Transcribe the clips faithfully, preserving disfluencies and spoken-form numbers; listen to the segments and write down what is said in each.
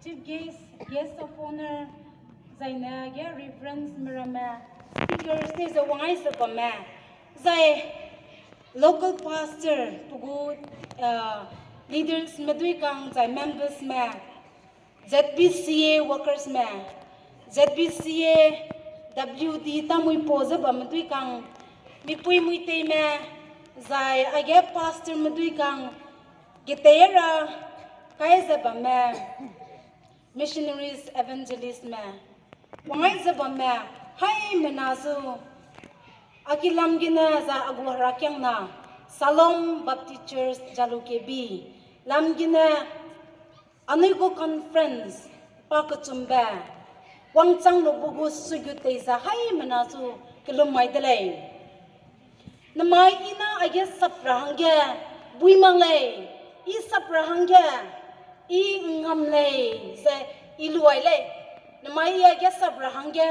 Chief guest, guest of honour, zaine ge reverends me ramme, speakers te ze wangai ze bamme, zai local pastor pe gu, uh, leaders me dui kang zai members me, Z B C A workers me, Z B C A W D tamui pau ze bamme dui kang, mipui muitei me, zai age pastor me dui kang, getei ra kai ze bamme, missionaries, evangelist me, wangai ze bamme, haimena zu, a ki lam gene zai a gu herakiangna, Shalom Baptist Church Jalukie bi, lam gene anui gu conference pa kechumbe wangchang lu bu gu suigut tei ze haimena zu kelum mai de lei. Namai i na aige sap ra hangge bui mak lei, i sap ra hangge i ngam lei ze i luai lei. Namai i aige sap ra hangge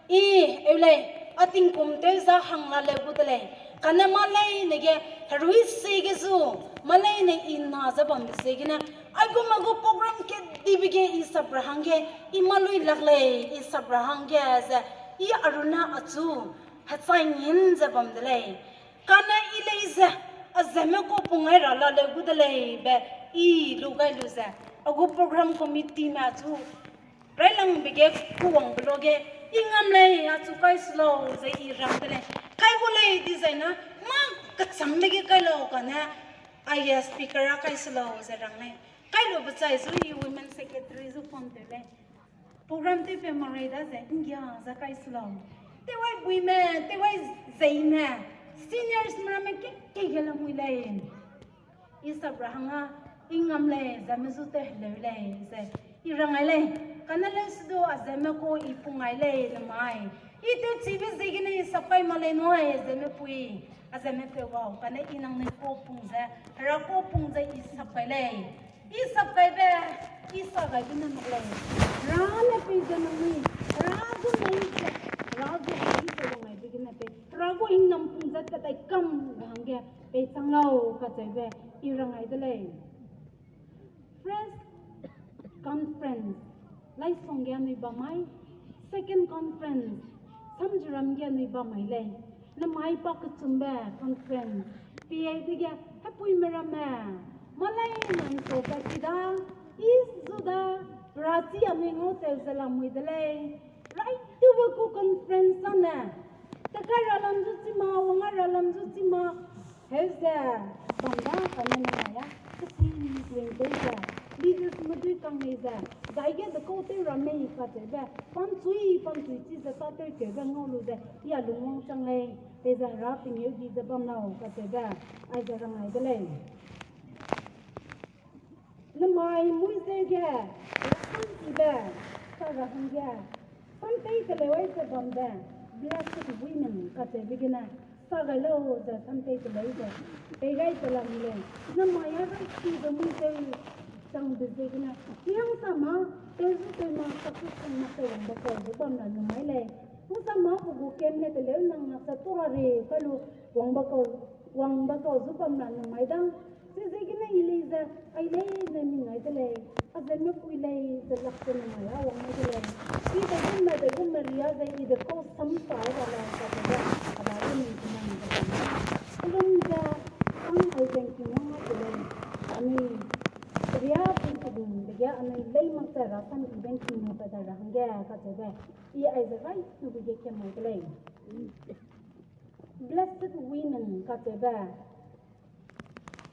i eu lei, a tingkum tew za hang la leu gu de lei. Kane mâ leine ge herui sie ge zu, mâ leine i na ze bambe ziegene, aigum a gu program kedibe ge i sap ra hangge i mâ lui lak lei, i sap ra hangge ze i a runne achu hechai ngin ze bam de lei. Kane i lei ze, a zeme ku pung ai ra la leu gu de lei be i lu gai lu ze, a gu program committee me achu railangbe ge kuwangbe luage, i ngam lei achu kai su lau ze i rang de lei. Kai gu lei dizai na, mâ kechangbe ge kai lau kane, aige speaker a kai su lau ze rang lei. Kai lube chai zu i women secretary zu phone tew lei. Program tewpeu mak rei daze nggia ze kai su lau. Tewai buime, tewai zeime, seniors me ramme keke ge lamui lei. I sap ra hangge i ngam lei, zeme zu tew heleu lei ze i rang ai lei. Kane leu se du a zeme ku i pung ai lei namai. I tewchibe ziegene i sap kai mak lei nui, zeme pui, a zeme peu gau. Kane i nangnui ku pung ze, Hera ku pung ze i sap kai lei. I sap kaibe, i sa gaibe ne mak lei. Hera ne pei ze nangnui, Hera gu mei ze, Hera gu mei ze wang gaibe gene pei, Hera gu hingnam pung ze kedai kam ra hangge pei chang lau kacheube i rang ai de lei. First conference, Laisong ge anui bam mai. Second conference, Samjiram ge anui bam mai lei. Namai pa kechumbe conference, pi ai dege, hepuime ramme, mâ leine ’nsau pa ki da, i zu da, rachi anui ngau tew ze lamui de lei. Raitube gu conference â ne, tekai ra lam zu chi ma, wang ai ra lam zu chi ma, heu ze, bam da kane namai a, kesi ring tei ze, leaders me dui kang lei ze, zaige dekau tew ra mei kacheube, pamchui, pamchui chi ze tâtewkeube ngau lu ze, i a lungwang chang lei, peize Hera pengeu di ze bam lau kacheube, aize rang ai de lei. Namai mui ze ge, rasam kibe, sa ra hangge, samtei teleu ai ze bambe, blessed women kacheube gene, sa gai lau ze samtei teleu ze, pei gai ze lam lei, namai a rai kibe mui ze, changbe ziegene, i hangsama, tew zu tew ma, success chang mak ze wangbe kau zu bam ra nu mai lei. Hangsama pe gu kem ne teleu nang mak ze tura re, kai lu wangbe kau, wangbe kau zu bam ra nu mai dang. Chiziegene i lei ze, ai leine ning ai de lei, a zeme pui lei ze lak ze namai a wang ai de lei. I de gumme de gumme ria ze i dekau sam sa ra la sa de, a ba de ning ze nang ze bam. Kelum ze, ang ai ze ’ngking wang ai de lei, anui, ria pui kebum dege anui lei mak ze rasam kibe ’ngking nu pa da ra hangge kacheube, i aize raitube ge kem ai de lei. Blessed women kacheube,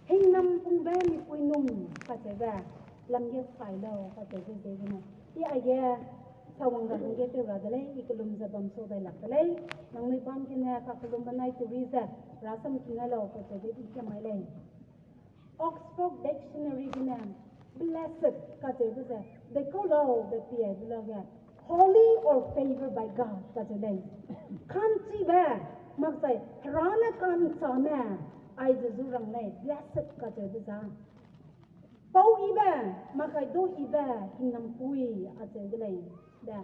hingnam pungbe mipui nung kacheube, lam ge sai lau kacheube ziegene, i aige sawang ra hangge tew ra de lei, i kelum ze bam sau dai lak de lei, nangnui bam gene kakellum benai turi ze, rasam king ai lau kacheube i kem ai lei. Oxford Dictionary gene, blessed kacheube ze, dekau laube pi ai be lage, holy or favored by God kacheu lei. Ka'nchibe, makchai Hera ne ka'nchame, aize zu rang lei, blessed kacheube za. Pau yibe, makai du yibe, hingnam pui acheu de lei, de,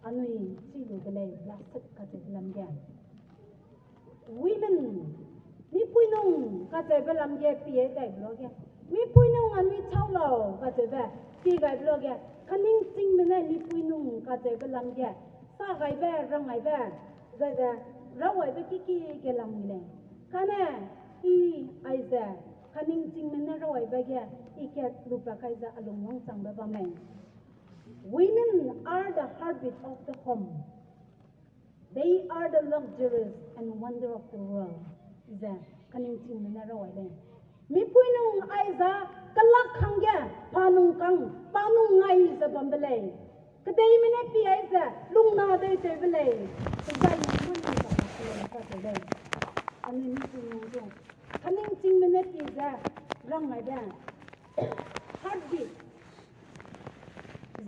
anui chi lu de lei, blessed kacheu de lam ge. Women, mipui nung kacheube lam ge pie dai be luage, mipui nung anui chau lau kacheube, pie gai be luage, Kaningchingme ne mipui nung kacheube lam ge, sa gaibe, rang gaibe, zai ze, rawaibe kiki ge lamui lei. Kane, i aize, kaningchingme ne rawaibe ge, i kat lupa kai ze a lung wangchangbe bam lei. Women are the heartbeat of the home. They are the luxuries and wonder of the world. Ze, kaningchingme ne rawai lei. Mipui nung aize, kelak hangge, pa nung kang, pa nung ngai ze bambe lei. Kedeime ne pi aize, lungna dei tewbe lei. Zai nung mui ze bambe lei, sa teu lei. Anui mipui nung zu. Kaningchingme ne pi ze, rang gaibe. Heartbeat.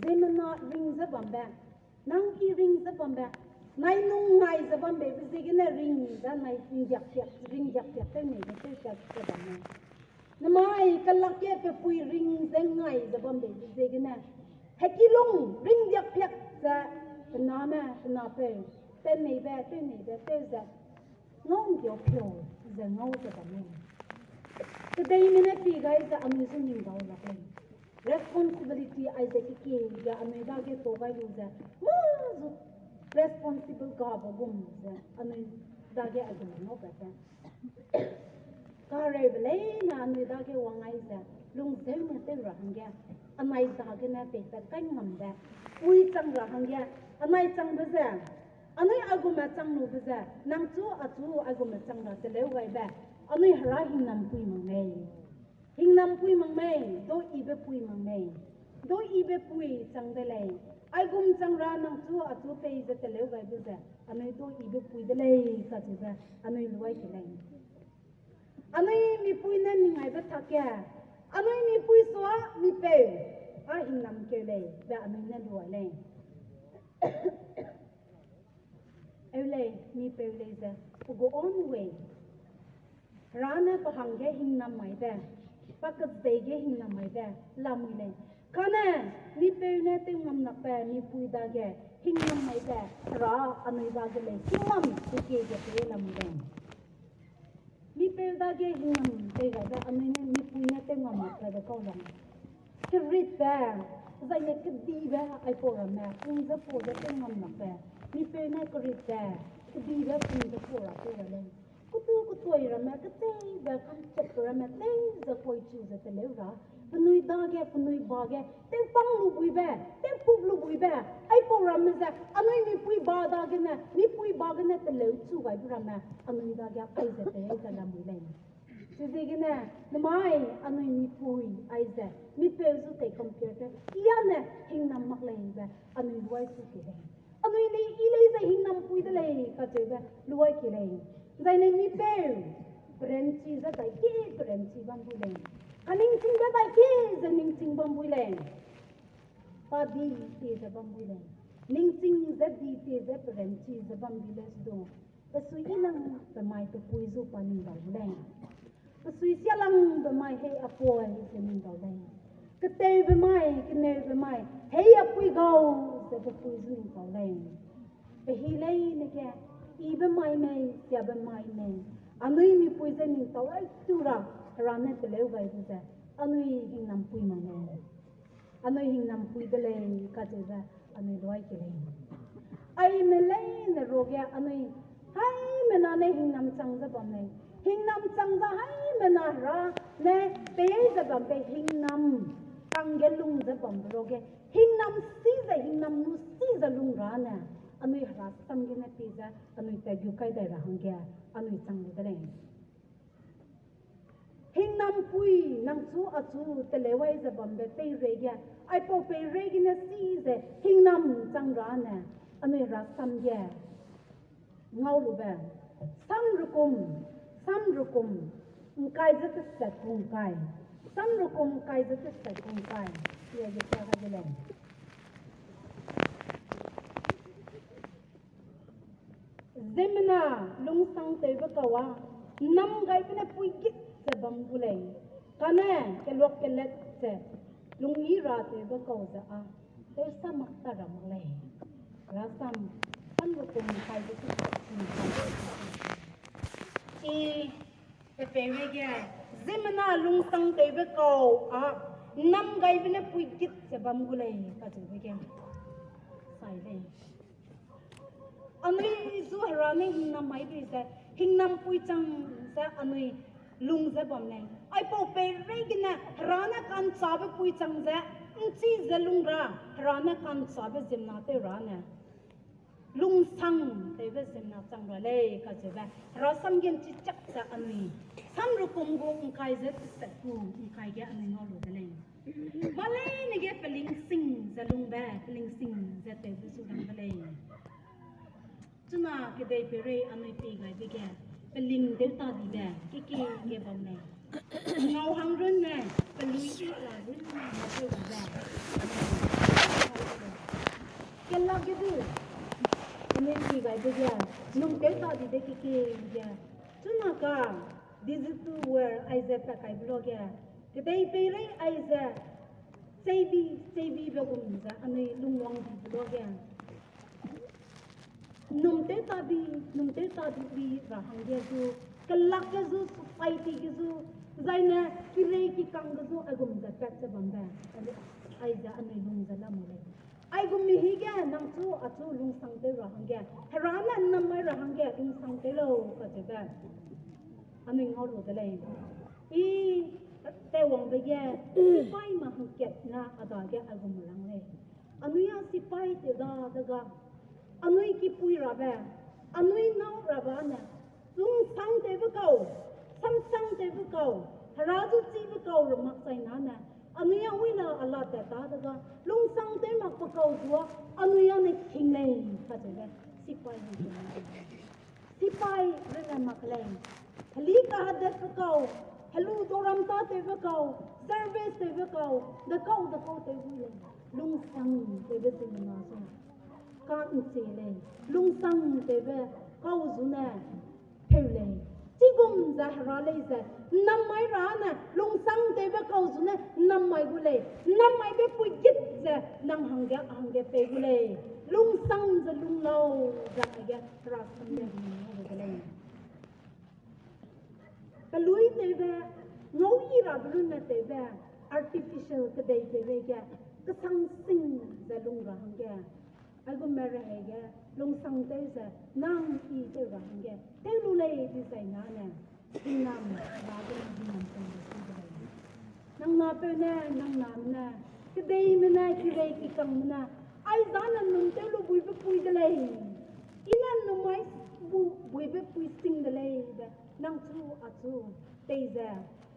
Ziemmena ring ze bambe. Nang ki ring ze bambe, nai nung ngai ze bambeibe ziegene ring ze nai ringdiak piak, ringdiak piak tew nei ze tew tat ze bam lei. Namai kelak ge pe pui ring ze ngai ze bambeibe ziegene, heki lung ringdiak piak ze, pe name, pe napeu, tew neibe, tew neibe, tew ze, ngau ngiau piau ze ngau ze bam lei. Kedeime ne pi gai ze anui zu ning dau lak lei. Responsibility aize kekie ge anui dage tau gai lu ze, mâ zu responsible gabe gum ze anui dage aigum ngaupat te. Kareube leine anui dage wang ai ze, lungzeu ne tew ra hangge, anai dagene peipat kai ngambe, pui chang ra hangge, anai changbe ze, anui aigumme chang lube ze, nang chu achu aigumme chang ra teleu gaibe, anui hera hingnam pui mak mei. Hingnam pui mak mei, dau yibe pui mak mei. Dau yibe pui chang de lei. Aigum chang ra nang chu achu pei ze teleu gaibe ze, anui dau yibe pui de lei, kacheube, anui luai ke lei. Anui mipui ne ning aibe tak ge, anui mipui sua mipeu, a hingnam keu lei, be anui ne luai lei. Eu lei, mipeu lei ze, pe gu own way. Hera ne pe hangge hingnam maibe, pa kezeige hingnam maibe, lamui lei. Kane, mipeu ne tew ngam lakbe, mipui dage hingnam maibe, Hera anui dage lei, hingnam kekie ge tew lamui lei. Mipeu dage hingnam tei gaibe, anui ne mipui ne tew ngam lakbe de kau lam. Keritbe, zai ne kedibe aipau ramme, pung ze pau ze tew ngam lakbe. Mipeu ne keritbe, kedibe pung ze pau ra tew ra lei. Ketu ketuai ramme, keteibe, kamchep ramme, tei ze kuaichu ze teleu ra. Penui dage, penui ba ge, tewpang lu buibe, tewpup lu buibe, aipau ramme ze, anui mipui ba dagene, mipui ba gene teleu chu gaibe ramme, anui dage aize tei ze lamui lei. Chiziegene, namai anui mipui aize, mipeu zu tei compare te, kiane hingnam mak leibe, anui luai su ke lei. Anui lei, i lei ze hingnam pui de lei, kacheube, luai ke lei. Zai ne mipeu, peranchi ze dai ke peranchi bam bui lei. Kaningchingbe dai ke ze ningching bam bui lei. Pa di tie ze bam bui lei. Ningching ze di tie ze peranchi ze bam bui lei sedu. Pe sui i lang pe mai pe pui zu pa ning dau lei. Pe sui sia lang pe mai hei apoi ze ning dau lei. Ketewbe mai, keneube mai, hei apui gau ze pe pui zu ning dau lei. Pe hi leine ge, ibe mai mei, siabe mai mei. Anui mipui ze ning tau rai tu ra, Hera ne teleu gaibe ze, anui hingnam pui mak mei. Anui hingnam pui de lei, kacheube, anui luai ke lei. Aime leine ruage anui, haimena ne hingnam chang ze bam lei. Hingnam chang ze haimena Hera ne pei ze bam pe hingnam, kangge lung ze bambe ruage. Hingnam si ze, hingnam nu si ze lung ra ne, anui Hera sam gene pie ze, anui tat gu kai dai ra hangge, anui chang lu de lei. Hingnam pui nang chu achu teleu ai ze bambe peireige, aipau peireige ne si ze hingnam chang ra ne, anui Hera sam ge ngau lube. Sam Rukum, Sam Rukum, ngkai ze teset gu ngkai. Sam Rukum ngkai ze teset gu ngkai. Ia ge sia ga de lei. Ziemmena lungsangtewbe kau â, nnam gaibe ne puigit ze bam gu lei, kane keluak kelet ze lungyi ratewbe kau ze â, tewsa mak ta ra mak lei. Rasam, Sam Rukum ngkai ze teset gu ngkai. I, pe peireige, ziemmena lungsangtewbe kau â, Namgaibe ne puigit ze bam gu lei, kacheube ge sai lei. Anui zu Hera ne hingnam mai bei ze, hingnampui chang ze anui lung ze bam lei. Aipau peireigene Hera ne ka'nchâbe pui chang ze, ’nchi ze lung ra, Hera ne ka'nchâbe ziemmena tew ra ne lungsangtewbe ziemmena chang ra lei kacheube, Hera sam ge ’nchichak ze anui, Samrukum gu ’ngkai ze tesat gu ’ngkai ge anui ngau lu de lei. Mâ leine ge pelingsing ze lungbe, pelingsing ze tewbe zu rang de lei. Chuna kedei peirei anui pi gaibe ge, peling tew ta dibe, keki ge bam lei. Ngau hang runne, pelui i ra runne, mâ tew dibe. Kelak ge du, anui pi gaibe ge, num tew ta dibe keki ge. Chuna ka, digital world aize pat kaibe luage, kedei peirei aize, cheibi, cheibibe gum ze anui lungwang dibe luage, num tew ta bi, num tew ta dibi ra hangge zu, kelak ge zu, society ge zu, zaine kirei kikang ge zu, aigum ze pat ze bambe, aize anui lung ze lamui lei. Aigum mihige nang chu achu lungsangtew ra hangge, Hera ne ’nnam mai ra hangge lungsangtew lau kacheube, anui ngau lu de lei. I tewwangbe ge, sipai ma hangkat ne a dage aigum rang lei. Anui â sipai tew da dega, anui kipui rabe, anui nâu rabe ne, lungsangtewbe kau, samsangtewbe kau, Hera zu chibe kau ra mak chai nane, anui â wi na a la tat ta dega, lungsangtew makbe kau zua, anui â ne king lei, kacheube, sipai hangkat ne. Sipai runne mak lei. Heli kahedetbe kau, helu doram tâtewbe kau, service tewbe kau, dekau dekau tew gu lei. Lungsangtewbe ziemmena zu ka'nchi lei. Lungsangtewbe kau zu ne peu lei. Chigum ze Hera lei ze, ’nnam mai ra ne, lungsangtewbe kau zu ne ’nnam mai gu lei. ’Nnam maibe puigit ze nang hangge, hangge pei gu lei. Lungsang ze lung lau, ze aige Hera sam ne gu lei. Pelui tewbe, ngau i rabe runne tewbe, artificial kedei peireige, kesang sing ze lung ra hangge, aigum me rehei ge, lungsangtew ze, nang i tew ra hangge tew lu lei dizai nane, hingnam, Hera gene hingnam tang de su de lei. Nang napeu ne, nang name ne, kedeime ne, kirei kikangme ne, aizane num tew lu buibe pui de lei. I ne num mai bu-, buibe pui sing de lei be, nang chu achu, tei ze,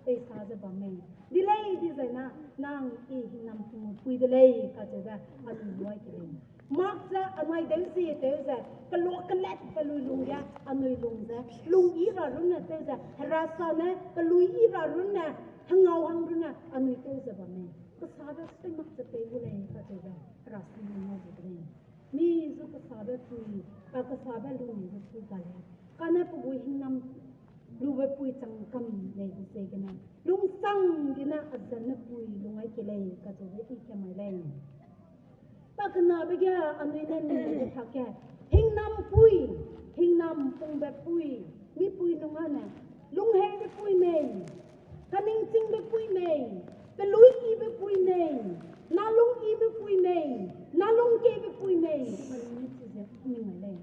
teisa ze bam mei. Di lei dizai na, nang i hingnam pung pui de lei, kacheube, anui luai ke lei. Mak ze anai deu zie tew ze, keluak kelat pelui lung ge, anui lung ze, lung i ra runne tew ze, Hera sa ne, pelui i ra runne, hengau hang runne, anui tew ze bam mei. Kesabe sui mak ze pei gu lei, kacheube, Hera sam ne ngau ze de lei. Mi zu kesabe pui, pa kesabe lung ze pui ga lei. Kane pe gu hingnam lube pui chang kam lei be ziegene, lungsang gene a zenne pui lung ai ke lei, kacheube i ke mai lei. Pa kenabe ge anui ne ning be tak ge, hingnam pui, hingnam pungbe pui, mipui nung â ne, lungheibe pui mei, kaningchingbe pui mei, pelui ibe pui mei, nalung ibe pui mei, nalung keibe pui mei, anui ne chize ning mai lei.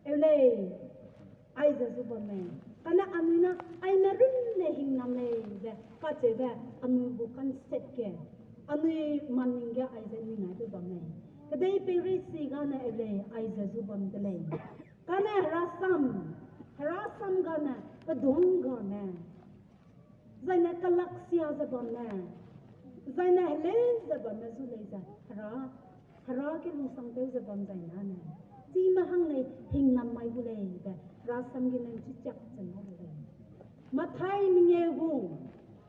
Eu lei, aize zu bam mei. Kane anui na, aime runne hingnam mei ze, kacheube, anui gu concept ge, anui maning ge aize ning ai du bam mei. Kedei peirei si gane eu lei, aize zu bam de lei. Kane Hera sam, Hera sam gane, pedung gane. Zaine kalaksia ze bamme, zaine heleu ze bamme zu lei ze, Hera, Hera ge lungsangtew ze bam zai nane, chime hang lei hingnam mai gu lei be, Hera sam gene chichiak ze ngau gu lei. Mathai mengeu gu,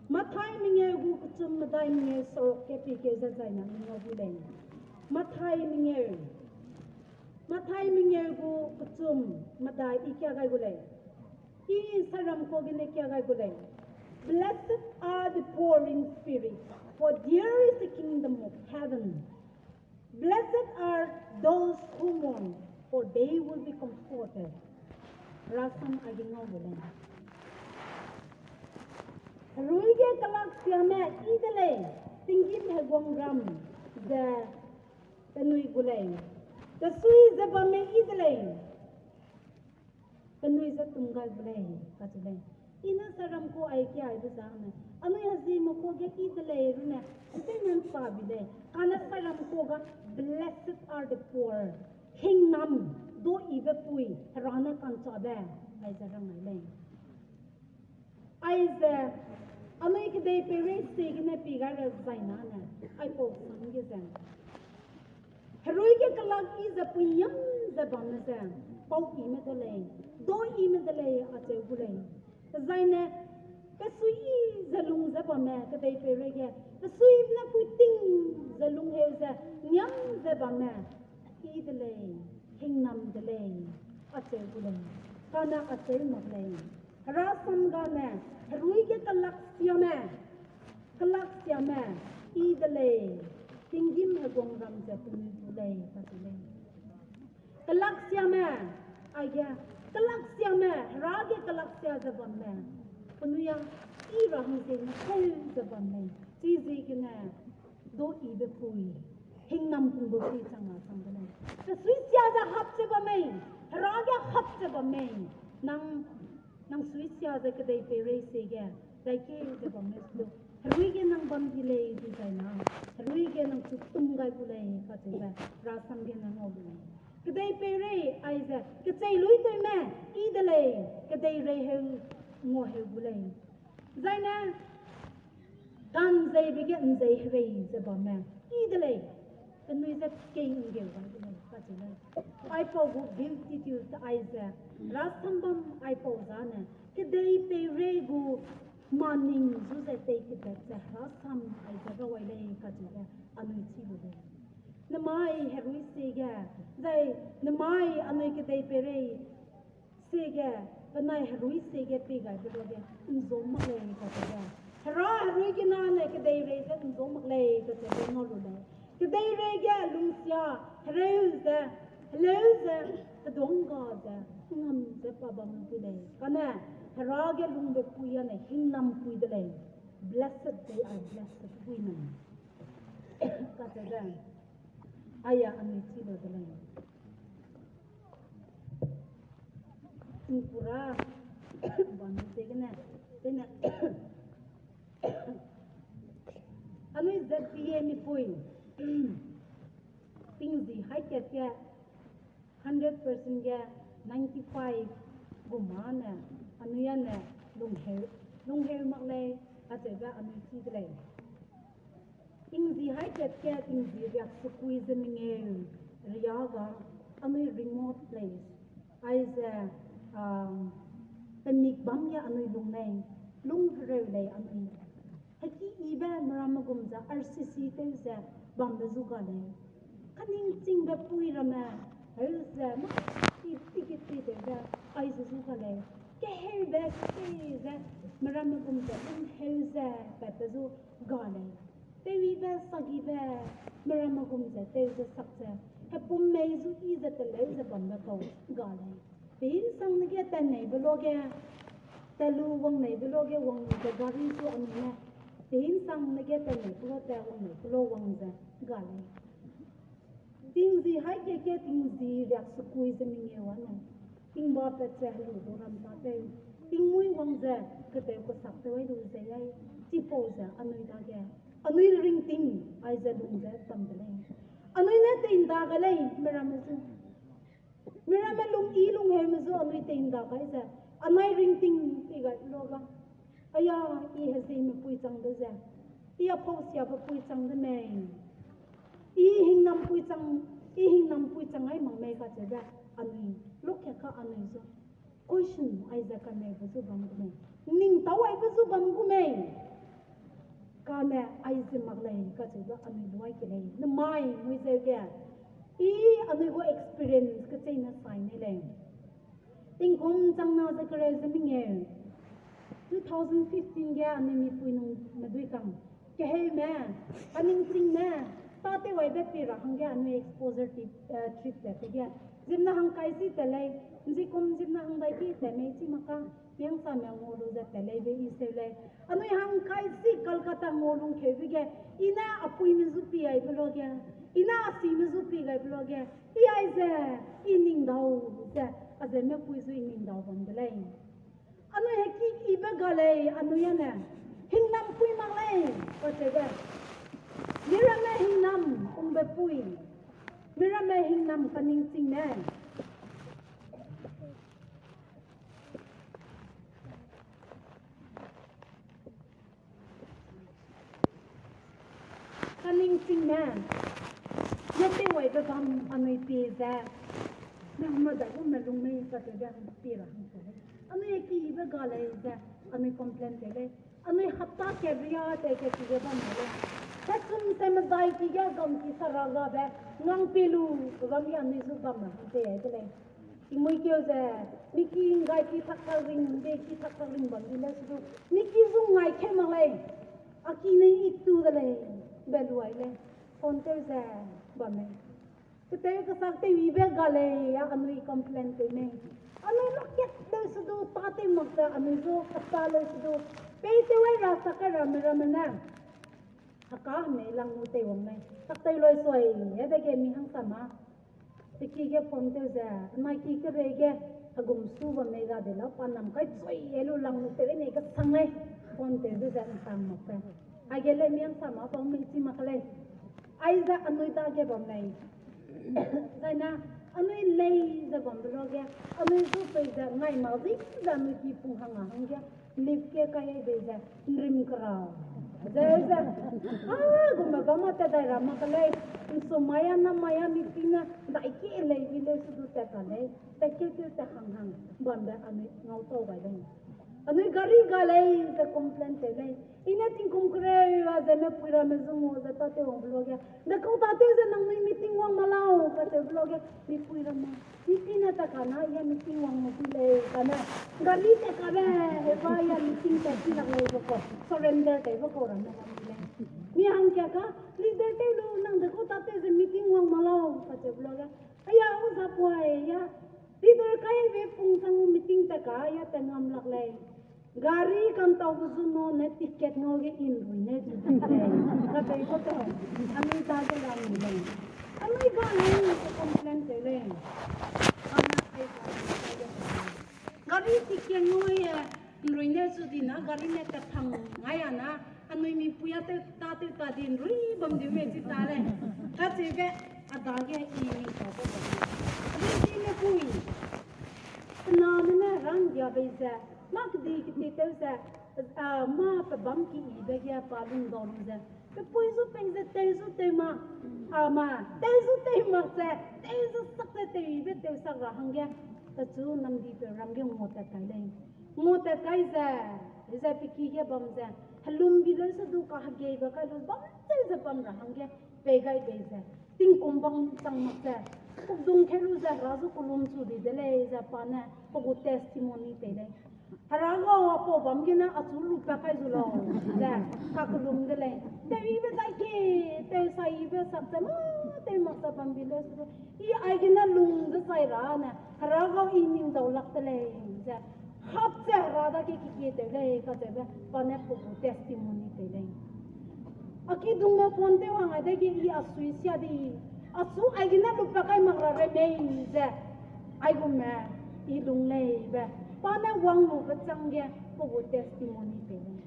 Mathai mengeu gu kechum medai mengeu seruk ke pi keu ze zai na ngau gu lei. Mathai mengeu, Mathai mengeu gu kechum medai i kia gai gu lei. I saram ko gene kia gai gu lei. Blessed are the poor in spirit, for theirs is the kingdom of heaven. Blessed are those who mourn, for they will be comforted. Hera sam agi ngau gu lei. Herui ge kelaksiame yi de lei, tinggîm heguangram ze penui gu lei. Kesui ze bamme yi de lei, penui ze tum gai gu lei, kacheu lei. I ne sairam ku ai kiaibe zane, anui hezieme ku ge yi de lei rune, ’nteine ’nsa bi lei. Kane sairam ku ga, Blessed are the poor, hingnam, do yibe pui, Hera ne ka'nchâbe, aize rang ai lei. Aize, anui kedeipeirei ziegene pi gai ra zai nane, aipau sam ge ze, herui ge kelak yi ze puiyam ze bamme ze, pau yime de lei, do yime de lei acheu gu lei. Zai ne, pesui yi ze lung ze bamme kedeipeirei ge, pesui ne puiting ze lungheu ze, niam ze bamme, yi de lei, hingnam de lei, acheu gu lei. Kane acheu mak lei. Herasam gane, herui ge kelaksiame, kelaksiame, yi de lei, tinggîm heguangram ze penui gu lei, kacheu lei. Kelaksiame, aige, kelaksiame, Hera ge kelaksia ze bamme, penui a, yi ra hang ziegene heu ze bam lei, chiziegene, do yibe pui, hingnam pung du pui chang a chang de lei. Pesui sia ze hap ze bam mei, Hera ge hap ze bam mei, nang, nang sui sia ze kedeipeirei ziege, daike ze bam mei su du, herui ge nang bam di lei di zai na, herui ge nang chu tum gai gu lei, kacheube, rasam ge nang ngau lu lei. Kedeipeirei aize, kecheiluitewme, yi de lei, kedeirei heu, nguaheu gu lei. Zai ne, kanzeibe ge ’nzei herei ze bamme, yi de lei, penui ze kei ’nggeu gai de lei, kacheu lei. Aipau gu beautitude aize, rasam bam aipau zane, kedeipeirei gu maning zu ze tei kedat ze rasam aize rawai lei, kacheube, anui chi lu lei. Nemai herui ziege, zai nemai anui kedeipeirei ziege, penai herui ziege pei gaibe luage, ’nzau mak lei kacheube. Hera herui gene ne kedeirei ze ’nzau mak lei kacheube ngau lu lei. Kedeirei ge lungsia, hereu ze, heleu ze, heduang ga ze, ngam ze pa bam gu lei. Kane, Hera ge lungbe pui â ne hingnam pui de lei. Blessed they are blessed women. Kacheube, aia anui chi lu de lei. Tingpura, bam ziegene, zene, anui Z B A mipui, tingzi hai kat ge, hundred percent ge ninety five gu mâ ne, anui â ne lungheu, lungheu mak lei, kacheube anui chi de lei. Tingzi hai kat ge tingzi riak sekui ze mengeu, ria ga, anui remote place, aize, pemik bam ge anui lung lei, lung hereu lei anui. Heki yibe meramme gum ze R C C tew ze bambe zu ga lei. Kaningchingbe pui ramme, heu ze, mâ, ti, ti, ti, ti, tew ze, aize zu ga lei. Keheube, kei ze, meramme gum ze, lung heu ze, patbe zu ga lei. Tewyibe, sagibe, meramme gum ze, tew ze sak ze, hepum mei zu yi ze teleu ze bambe kau ga lei. Pehinsang ne ge tat neibe luage, tat lu wang neibe luage wang ze gari zu anui ne, pehinsang ne ge tat neibe lu tat wang neibe lu wang ze ga lei. Tingzi hai kat ge tingzi riak sekui ze mengeu â ne, tingba pat ze helu du ram tâtew, tingmuî wang ze, ketew kesak tew ai lu ze ai, chipau ze anui dage, anui ringting, aize lung ze bam de lei. Anui ne tei ’nda ga lei, meramme zu. Meramme lung yi lungheume zu anui tei ’nda gai ze, anai ringting pei gai lu ga. Aia, i hezieme pui chang de ze, i a pau siabe pui chang de mei, i hingnam pui chang, i hingnam pui chang ai mak mei kacheube, anui, lukat ka anui zu. Question aize kaneube zu bam gu mei, ning tau aibe zu bam gu mei. Kane aize mak lei kacheube anui luai ke lei. Nemai mui zeu ge, i anui gu experience kecheîne sai ne lei. Tingkum chang na ze kereu ze mengeu, two thousand fifteen ge anui mipui nung medui kang, keheume, kaningchingme, tâtew aibe pei ra hangge anui exposure trip, eh, trip tat pe ge, ziemmena hang kai si tat lei, nzikum ziemmena hang dai ki tat mei chi mak ka, Miangsame ngau lu ze tat leibe i seu lei. Anui hangkai si Kolkata ngau lungkeube ge, i ne a puime zu pi gaibe luage, i ne a sime zu pi gaibe luage, i aize, i ning dau ze, a zeme pui zu i ning dau bam de lei. Anui heki ibe ga lei, anui â ne, hingnam pui mak lei, kacheube. Miramme hingnam ungbe pui, miramme hingnam kaningchingme. Kaningchingme, ne tewwaibe bam anui pie ze, ne hema dai gume lung mei kacheube anui pie ra hang se lei. Anui heki ibe ga lei ze, anui complain tew lei. Anui hapta kat ria tei kat ki ge bam lei. Hesum se medai ki ge gam ki sara gabe, ngang pie lu, bam i anui zu bam ra hang tei ai de lei. Imui keu ze, mi ki nggai ki thak thak ring, de ki thak thak ring bam di lei su du, mi ki zu ngai keu mak lei. A ki ne i tu de lei, be luai lei. Phone tew ze, bam lei. Ketew kesak tew ibe ga lei, a anui complain tew mei. Anui loket leu su du, tâtew mak ze, anui zu kata leu su du. Pei tew ai ra sak kai ramme ramme ne. Heka hemei lang gu teiwang lei. Sak tew loi sui, e dege mi hangsama. Pe ki ge phone tew ze, anai ki kerei ge, hegum su bam mei ga de lau, pa nam kai zui e lu lang gu tew nei kesang lei. Phone tew de ze ntang mak pe. Aige lei mi hangsama bam mei chi mak lei. Aize anui dage bam lei. Zaine, anui lei ze bambe luage, anui zu pei ze ngai mak zi ze anui ki pung hang a hangge, lift ge kai ai bei ze, nrim kera. Ze, ze, a, gume bam a tat dai ra mak lei, nsum mai a, nam mai a, meeting a, dai ki lei, i leu su du tat ka lei, tat keu keu tat hang hang, bambe anui ngau tau gai lei. Anui gari ga lei ze complain tew lei. I ne tingkum kereu a zeme pui ramme zu ngau ze tâtew wangbe luage. Dekau tâtew ze nangnui meeting wang ma lau kacheube luage. Mipui ramme. Mipui ne tat ka na ya meeting wang ma pui lei kane. Gari tat kabe, heba ya meeting tat chi lak lei be kau. Surrender tewbe kau ramme bam di lei. Mi hangkia ka, leader tew lu nang dekau tâtew ze meeting wang ma lau kacheube luage. Aya, u za puai ya. Leader kaibe pungsang meeting tat ka ya tat ngam lak lei. Gari kantaube zu nau ne ticket ngau ge i nrui ne zu di lei. Katei ka te, anui dage la ni lei. Anui ga lei, complain tew lei. Gari ticket ngau e, nrui ne zu di na, gari ne tat phang ngai a na, anui mipui a tew tâtew ta di nrui bam di mei chi ta lei. Kacheube, a dage i mi tâtew bam. Anui chi ne pui. Pename ne rangdia bei ze, mâ kedi kedi tew ze, a, mâ pe bâm ki yibe ge pa lungdau lu ze, pepui zu pei ze tew zu tew mak, a, mâ, tew zu tew mak ze, tew zu sak ze tew yibe tew sak ra hangge, pechu namdipeu ram ge nguatat kai lei. Nguatat kai ze, ze pe ki ge bam ze, helum bi leu se du kahegeibe kai lu bam tew ze bam ra hangge, pei gai bei ze, tingkum bam chang mak ze, kudung keu lu ze Hera zu kelum chu di de lei ze pa ne pe gu testimony pei lei. Hera gau apau bam gene achu lupat kai zu lau, ze, kakelum de lei. Tew yibe dai ke, tew sa yibe sak ze mâ, tew mak ze bam bi leu se du, i aigene lung ze chai ra ne, Hera gau i ning dau lak de lei, ze, hap ze Hera dage kekie tew lei kacheube pa ne pe gu testimony pei lei. A kidungme phone tew hang ai dege i a sui sia di, achu aigene lupat kai mak ra rei mei ze, aigumme i lung lei be, pa ne wang lube chang ge pe gu testimony pei lei.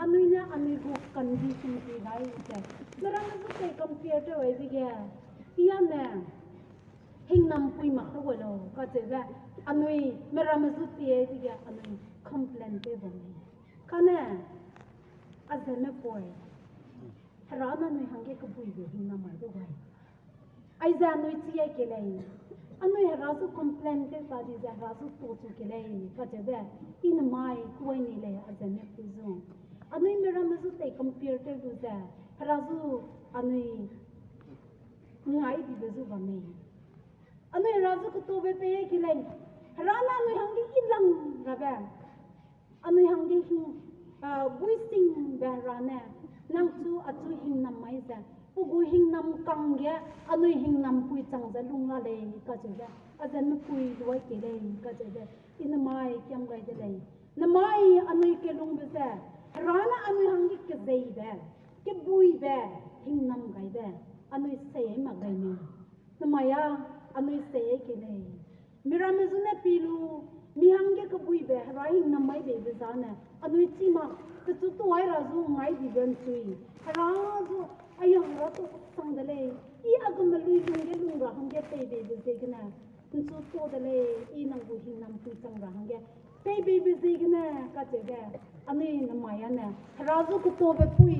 Anui ne anui gu condition ki gai ze, meramme zu tei compare tew ai dege, i a ne, hingnam pui mak te gu lau kacheube, anui meramme zu pie dege anui complain tew bam lei. Kane, a zeme pui, Hera ne anui hangge kebuibe hingnam mai du gai. Aize anui chi ai ke lei. Anui Hera zu complain tew ta di ze Hera zu tuachu ke lei kacheube, i ne mai kuai ni lei a zeme pui zu. Anui meramme zu tei compare tew lu ze, Hera zu anui ngai dibe zu bam mei. Anui Hera zu ketube pei ai ke lei. Hera ne anui hangge i lang rabe. Anui hangge hing, a, buisingbe Hera ne, nang chu achu hingnam mai ze, Gu hingnam kangge, anui hingnam pui chang ze lung la lei kacheube, a ze mepui duai kei lei kacheube, i nemai kiam gai de lei. Nemai anui kelungbe ze, Hera ne anui hangge kezeibe, kebuibe, hingnam gaibe, anui sei mak gai mei. Nemai a, anui sei kei lei. Miramme zu ne pi lu, mi hangge kebuibe Hera hingnam mai beibe zane, anui chi mak, pechu tuai ra zu ngai dibe ’nchui. Hera zu, aia Hera tu sang de lei, i a gume lui lungge lung ra hangge pei beibe ziegene, ’nchu to de lei, i nang gu hingnam pui chang ra hangge, pei beibe ziegene, kacheube, anui nemai ane, Hera zu ketobe pui,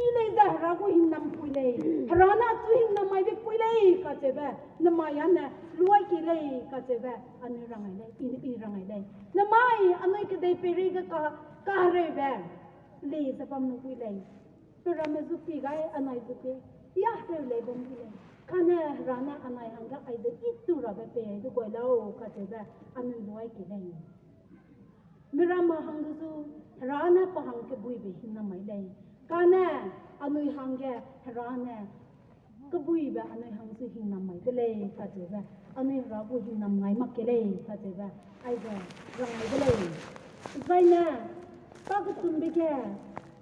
i lei ze Hera gu hingnam pui lei, Hera ne achu hingnam maibe pui lei, kacheube, nemai ane, luai kei lei, kacheube, anui rangai lei, i, i rangai lei. Nemai, anui kedei peireige ka, kahereube, lei ze bam nu pui lei. Pe ramme zu pi gai, anai zu pi, ya hereu lei bam pui lei. Kane Hera ne anai hangge aize i tu rabe pei du guai lau, kacheube, anui luai kei lei. Miramme hangge zu, Hera ne pa hang kebuibe hingnam mai lei. Kane, anui hangge, Hera ne, kebuibe anui hang zu hingnam mai de lei, kacheube, anui Hera gu hingnam ngai mak kei lei, kacheube, aize, rangai de lei. Zaine, pa kechumbe ge,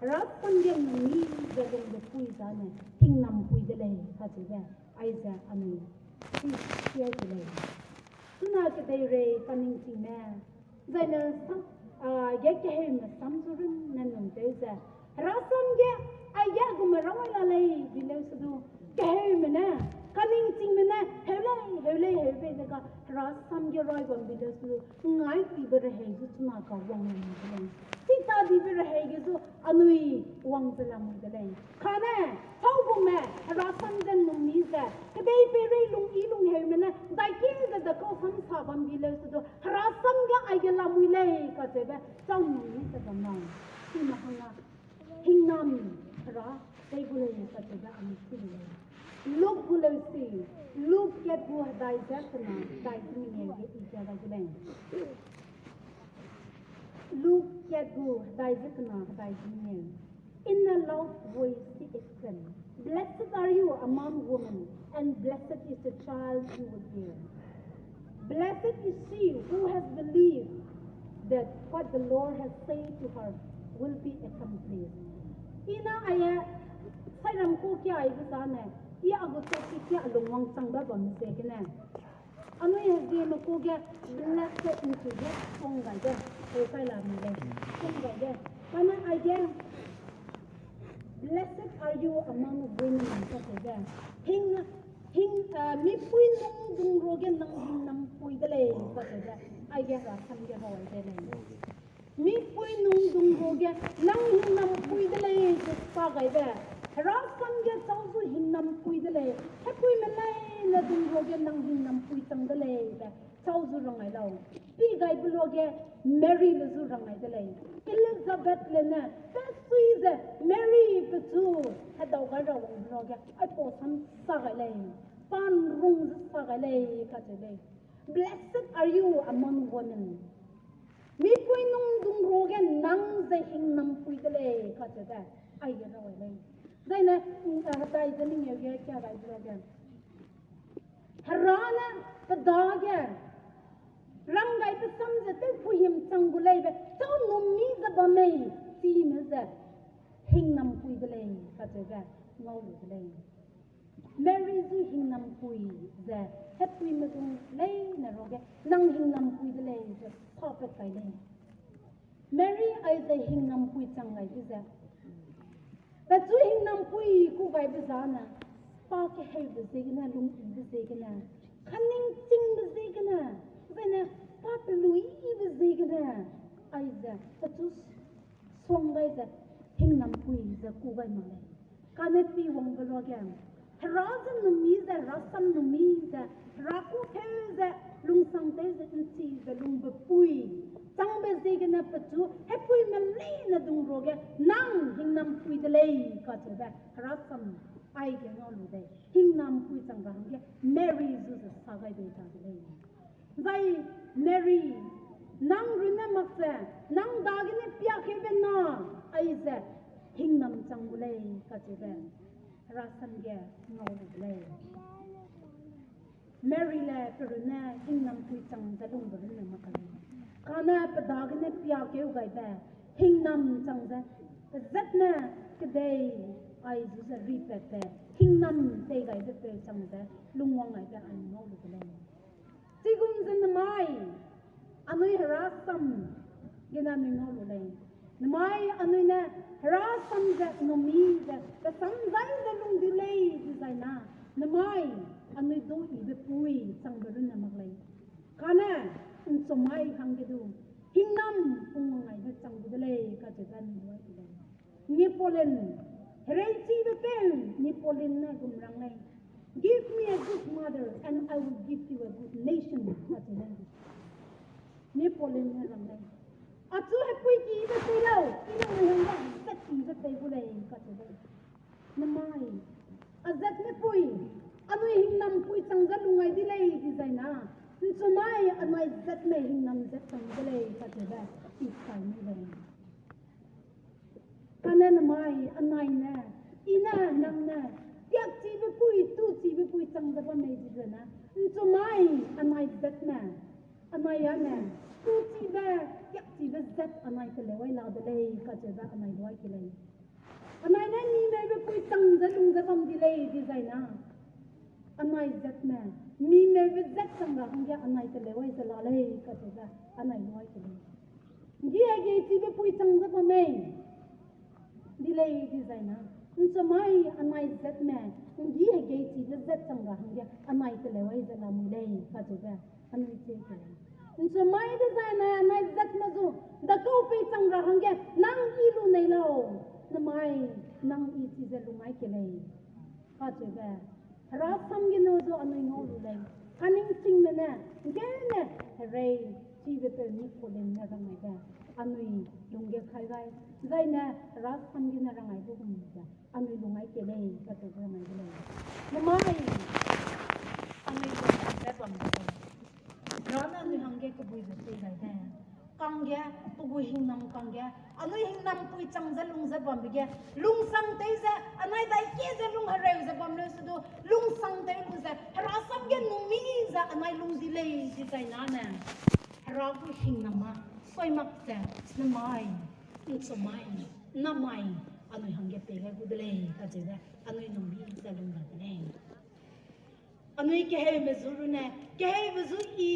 Hera sam ge numi ze lungbe pui zane, hingnam pui de lei, kacheube, aize, anui, i, sia de lei. Chuna kedeirei kaningchingme, zaine sam, a, ge keheume sam zu runne num tew ze, Hera sam ge, aige a gume rawai la lei, bi leu se du, keheume ne, kaningchingme ne, heu lei, heu lei, heu bei ze ga, Hera sam ge rai bam bi leu se du, ngai tibe rehei zu chuna ka wang lei de lei. Chita dibe rehei ge zu, anui wang ze lamui de lei. Kane, paugume, Hera sam ze numi ze, kedei peirei lung i lungheume ne, daikie ze dekau sam sa bam bi leu se du, Hera sam ge aige lamui lei, kacheube, chau numi ze bam nang. Chime hangna, hingnam, Hera, tei gu lei, kacheube, anui chi lei. Luk gu leu si, Luk kat gu hedai ze kena, hedai ze mengeu ge i kat gai de lei. Luk kat gu hedai ze kena hedai ze mengeu. In a loud voice he exclaimed, "Blessed are you among women, and blessed is the child you will bear. Blessed is she who has believed that what the Lord has said to her will be accomplished." I na aie, sairam ku kia aibe zane, i a gu topic kia a lungwang changbe bam ziegene, anui hezieme ku ge, blessed ntu ge, song gai de, heu kai la mi lei, song gai de. Kane aige, "Blessed are you among women," kacheube, hing, hing, a, mipui nung dung ruage nang hingnam pui de lei, kacheube, aige Hera sam ge rai de lei. Mipui nung dung ruage nang hingnam pui de lei ze sa gaibe, Hera sam ge chau zu hingnam pui de lei, hepuime leine dung ruage nang hingnam pui chang de lei be, chau zu rangai lau. Pi gaibe luage Mary le zu rangai de lei. Elizabeth le ne, pe sui ze Mary pechu hedau gai ra wangbe luage, aipau sam sa gai lei, pa ’nrung ze sa gai lei, kacheu lei. Blessed are you among women. Mipui nung dung ruage nang ze hingnam pui de lei, kacheube, aige rai lei. Zaine, hedai ze mengeu ge kia gai de lage, Hera ne pe dage ranggaibe sam ze tewpui him chang gu leibe, chau numi ze bam mei, chime ze hingnam pui de lei, kacheube, ngau lu de lei. Mary zu hingnam pui ze, hepuime dung leine ruage, nang hingnam pui de lei ze, sapat kai lei. Mary aize hingnam pui chang gaibe ze, pechu hingnam pui ku gaibe zane, pa keheube ziegene, lungyibe ziegene, kaningchingbe ziegene, zaine pa peluibe ziegene, aize pechu suang gai ze, hingnam pui ze ku gai mak lei. Kane pi wangbe luage, Hera ze numi ze, Hera sam numi ze, Hera kû keu ze, lungsang tew ze, ’nchi ze, lungbe pui changbe ziegene pechu, hepuime leine dung ruage, nang hingnam pui de lei, kacheube, Hera sam, aige ngau lu dei, hingnam pui chang ra hangge, Mary zu ze sa gai bei ta de lei. Zai Mary, nang runne mak ze, nang dagene piakeube na, aize hingnam chang gu lei, kacheube. Herasam ge ngau lu de lei. Mary le pe runne hingnam pui chang ze lungbe runne mak lei. Kane pe dagene piakeu gaibe hingnam chang ze, pezatme kedei ai zu ze ripatbe hingnam tei gaibe peu chang ze lungwang gaibe ai ngau lu de lei. Chigum ze namai, anui herasam gene anui ngau lu lei. Namai anui ne herasam ze numi ze, pe sam zai ze lung di lei dizai na, namai anui du ibe pui changbe runne mak lei. Kane, ’nchumai hangge du, hingnam pung ngaibe chang gu de lei, kacheube anui luai de lei. Napoleon, herei chibe peu Napoleon ne gum rang lei. Give me a good mother and I will give you a good nation, kacheu lei. Napoleon ne rang lei. Achu hepui kibe pei lau, i ne anui hangge zat kibe pei gu lei, kacheu lei. Namai, a zatme pui, anui hingnam pui chang ze lung ngai di lei dizai na, ’nchumai anai zatme hingnam zat chang de lei, kacheube, i sai ni lei. Kane namai, anai ne, i ne, nang ne, tiakchibe pui, tuchibe pui chang ze bam mei dizai na, ’nchumai anai zatme, anai â ne, tuchibe, tiakchibe zat anai teleu ai la de lei, kacheube anai luai ke lei. Anai ne mimeube pui chang ze lung ze bam di lei dizai na, anai zatme, mimeube zat chang ra hangge anai teleu ai ze la lei, kacheube anai luai ke lei. ’Nggi hegeichibe pui chang ze bam mei di lei dizai na, ’nchumai anai zatme, ’nggi hegeichibe zat chang ra hangge anai teleu ai ze la mui lei, kacheube anui chie ke lei. ’Nchumai dezai ne anai zatme zu, dakau pei chang ra hangge nang i lu nei lau, namai, nang i chi ze lung ngai ke lei, kacheube herasam gene zu anui ngau lu lei. Kaningchingme ne, ’ngkene, herei chibe peu Napoleon ne rang ngai ge, anui lungge kai gai, zai ne herasam gene rang ngai gu gum ze, anui lung ngai ke lei, kacheube rang ngai de lei. Namai, anui lung ze bam de lei. Hera ne anui hangge kebuibe pei gai de. Kangge, pe gu hingnam kangge, anui hingnam pui chang ze lung ze bambe ge, lungsangtew ze, anai dai kie ze lung hereu ze bam leu se du, lungsangtew lu ze, herasam ge numi ze anai lung di lei dizai na ne, Hera gu hingnam â soi mak ze, namai, ’nchumai, namai, anui hangge pei gai gu de lei, kacheube, anui numi ze lung ra de lei. Anui keheume zu runne, keheube zu i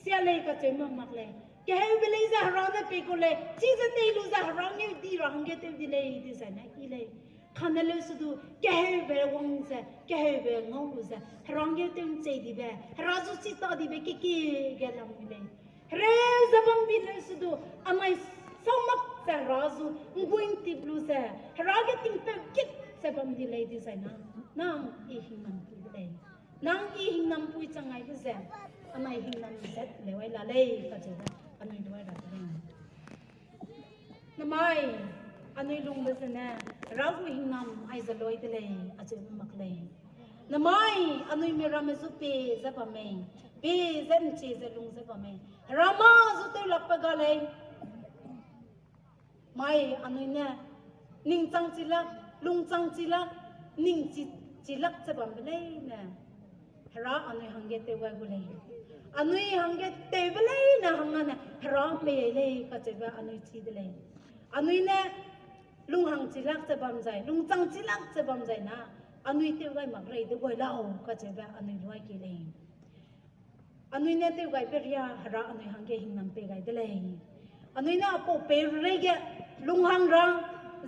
sia lei kacheu ma mak lei. Keheube lei ze Hera ne pei kau lei, chize tei lu ze Hera ngeu di ra hangge tew di lei, dizai ne i lei. Kane leu se du, keheube wang ze, keheube ngau lu ze, Hera ngeu tew ’nchei dibe, Hera zu chi ta dibe kekie ge lam mi lei. Hereu ze bam bi leu se du, anai sau mak ze Hera zu, ’nggui ’ntip lu ze, Hera ge tingpeu kit ze bam di lei dizai na, nang i hingnam pui de lei. Nang i hingnam pui chang ngaibe ze, anai hingnam zat leu ai la lei, kacheube, anui luai ra de lei. Namai, anui lungbe zene, Hera gu hingnam ai ze luai de lei, acheube mak lei. Namai, anui miramme zu pie ze bam mei, pie ze ’nchie ze lung ze bam mei. Hera mâ zu tew lakbe ga lei. Mai anui ne, ningchang chi lak, lungchang chi lak, ning chi, chi lak ze bambe leine, Hera anui hangge tew gai gu lei. Anui hangge tewbe leine hangna ne, Hera pei lei kacheube anui chi de lei. Anui ne, lunghang chi lak ze bam zai, lungchang chi lak ze bam zai na, anui tew gai mak rei de gai lau kacheube anui luai ke lei. Anui ne tew gaibe ria Hera anui hangge hingnam pei gai de lei. Anui ne apau peireige lunghang ra,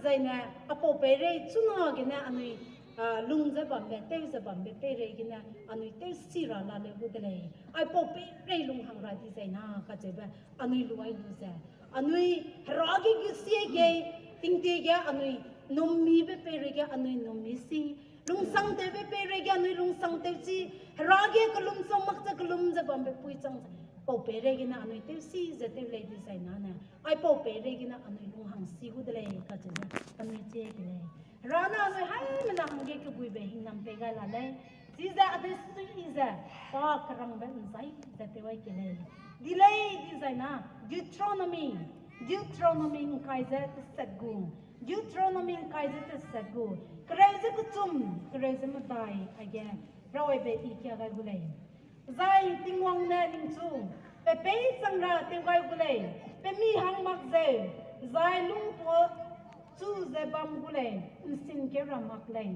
zaine apau peirei chuna gene anui, ah, lung ze bambe, tew ze bambe peireigene anui tewsi ra la leu gu de lei. Aipau peirei lunghang ra di zaina kacheube anui luai lu ze, anui Hera ge gu sie ge, tingtie ge anui nummibe peireige anui nummi si, lungsangtewbe peireige anui lungsangtew si, Hera ge kelum chang mak ze kelum ze bambe pui chang ze, pau peireigene anui tewsi ze tew lei di zaina ne, aipau peireigene anui lunghang si gu de lei kacheube anui chie ke lei. Hera ne anui haimena hangge kebuibe hingnam pei gai la lei. Chize anui sui ze, pa kerangbe ’nzai ze tew ai ke lei. Di lei di zaina, Deuteronomy, Deuteronomy ’ngkai ze teset gu, Deuteronomy ’ngkai ze tesat gu, kereu ze kechum, kereu ze medai, aige, rawaibe i kia gai gu lei. Zai Tingwang ne ningchu, pe peî chang ra tew gai gu lei, pe mi hang mak zeu, zai lungtua chu ze bam gu lei, ’nsin keu ra mak lei.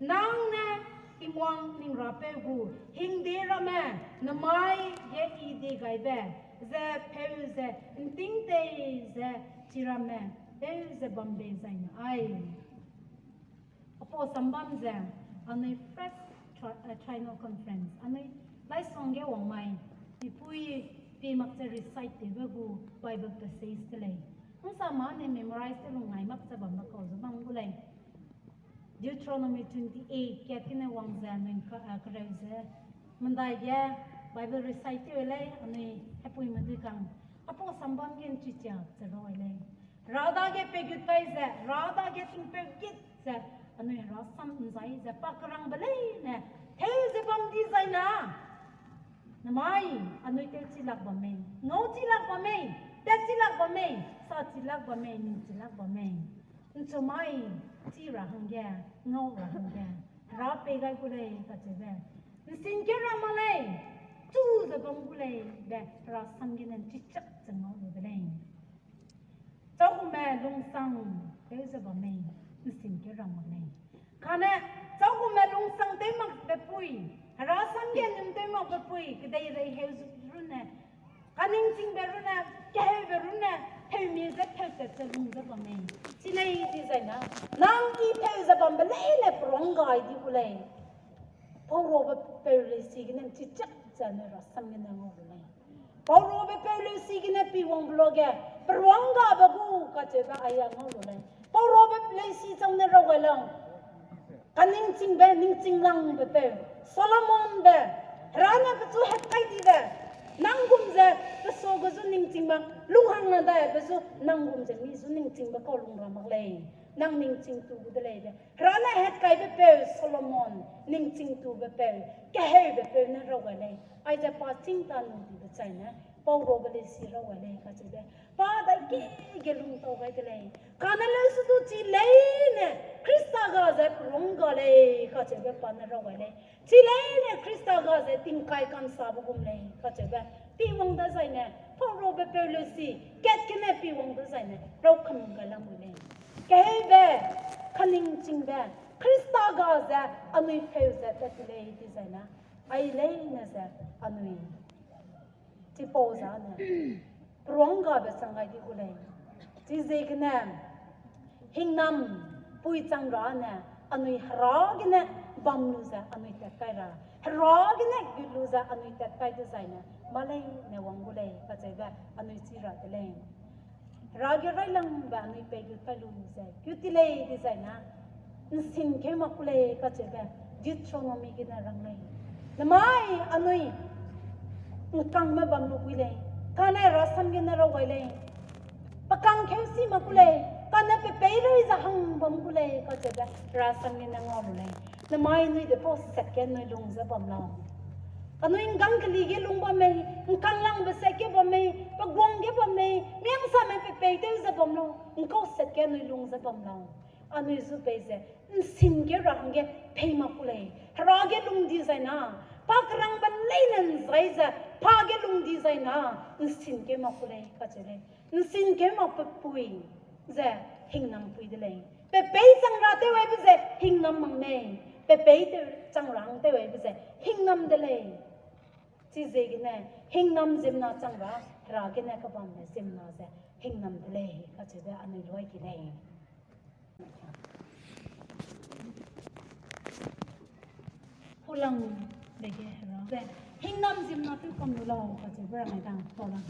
Nang ne Tingwang ning Rapeu gu hingde ramme, nemai ge i die gaibe, ze pheu ze ’nting tei ze chi ramme, peu ze bam bei zai ne ai. Apau sambam ze, anui first tri-, eh, triennial conference, anui laisong ge wang mai, pipui pi mak ze recite tewbe gu Bible passage de lei. Nsama ne memorize te lung ngai mak ze bambe kau ze bam gu lei. Deuteronomy twenty-eight, kat gene wang ze, anui ka-, eh, kereu ze, medai ge Bible recite tew lei, anui hepui medui kang. Apau sambam ge ’nchi chiak ze rau lei. Hera dage peigut kai ze, Hera dage tingpeu git ze, anui Hera sam ’nzai ze, pa kerangbe leine, teu ze bam di zai na. Nemai, anui tewchi lak bam mei, ngauchi lak bam mei, tatchi lak bam mei, sachi lak bam mei, ningchi lak bam mei. ’Nchu mai, chi ra hangge, ngau ra hangge, Hera pei gai gu lei kacheube, ’nsin keu ra mak lei, chu ze bam gu lei be Hera sam gene ’nchi chak ze ngau lu de lei. Châugume lungsang tew ze bam mei, ’nsin keu ra mak lei. Kane, châugume lungsang tew makbe pui, Hera sam ge nun tew makbe pui, kedeirei heu zu runne, kaningchingbe runne, keheube runne, heumi ze theutat ze lung ze bam mei. Chi lei di zai na, nang i theu ze bambe leine peruang gai di gu lei. Paurabe peu leisi gene ’nchi chak ze anui Hera sam gene ngau lu lei. Paurabe peu leisi gene pi wangbe luage, peruang gabe gu kacheube aia ngau lu lei. Paurabe leisi chang ne rau gai lang. Kaningchingbe, ningching langbe peu, Solomonbe, Hera ne pechu het kai dibe, nang gum ze, pe sua gu zu ningching mak, lunghang na dai pe zu, nang gum ze mi zu ningchingbe kau lung ra mak lei, nang ningching tu gu de lei be. Hera ne het kaibe peu Solomon, ningching tube peu, keheube peu ne rau gai lei, aize pa chîng ta nu dibe chaine, paurabe leisi rau gai lei kacheube, pa dai ki ge lungtau gai de lei. Kane leusedu chi leine, Khrista ga ze peruang ga lei kacheube pa ne rau gai lei. Chi leine Khrista ga ze tingkai ka'nsabe gum lei kacheube, pi wang dezaine, paurabe peu leisi, kat gene pi wang dezaine, rau kam gai lamui lei. Keheube, kaningchingbe, Khrista ga ze anui pheu ze tat ti lei di zai na, ai leine ze anui chipau zane, peruang gabe chang gai di gu lei. Chiziegene, hingnam pui chang ra ne, anui Hera gene bam lu ze anui tat kai ra, Hera gene gut lu ze anui tat kai dezaine, mâ leine wang gu lei kacheube anui chi ra de lei. Hera ge railangbe anui peigut kai lu ze gut ti lei di zai na, ’nsin keu mak gu lei kacheube, Deuteronomy gene rang lei. Nemai anui ’ngkangme bam lu gui lei, kane Hera sam gene rau gai lei. Pe kang keu si mak gu lei, kane pe peirei ze hang bam gu lei kacheube Hera sam gene ngau lu lei. Nemai anui depau sat ge anui lung ze bam lau. Anui ’nggang keli ge lung bam mei, ’ngkanglangbe sat ge bam mei, pe guang ge bam mei, miangsame pe peitew ze bam lau, ’ngkau sat ge anui lung ze bam lau. Anui zu pei ze, ’nsin keu ra hangge pei mak gu lei, Hera ge lung di zai na, pa kerangbe leine ’nzai ze, pa ge lung di zai na, ’nsin keu mak gu lei kacheu lei. ’Nsin keu makbe pui ze hingnam pui de lei. Pe peî chang ra tew aibe ze hingnam mak mei. Pe peî tew chang ra hang tew aibe ze hingnam de lei. Chiziegene hingnam ziemmena chang ra, Hera gene kebambe ziemmena ze hingnam de lei kacheube anui luai ki lei. Hulangbe ge Hera ze hingnam ziemmena tew kam lu lau kacheube rang ai dang, tau lang.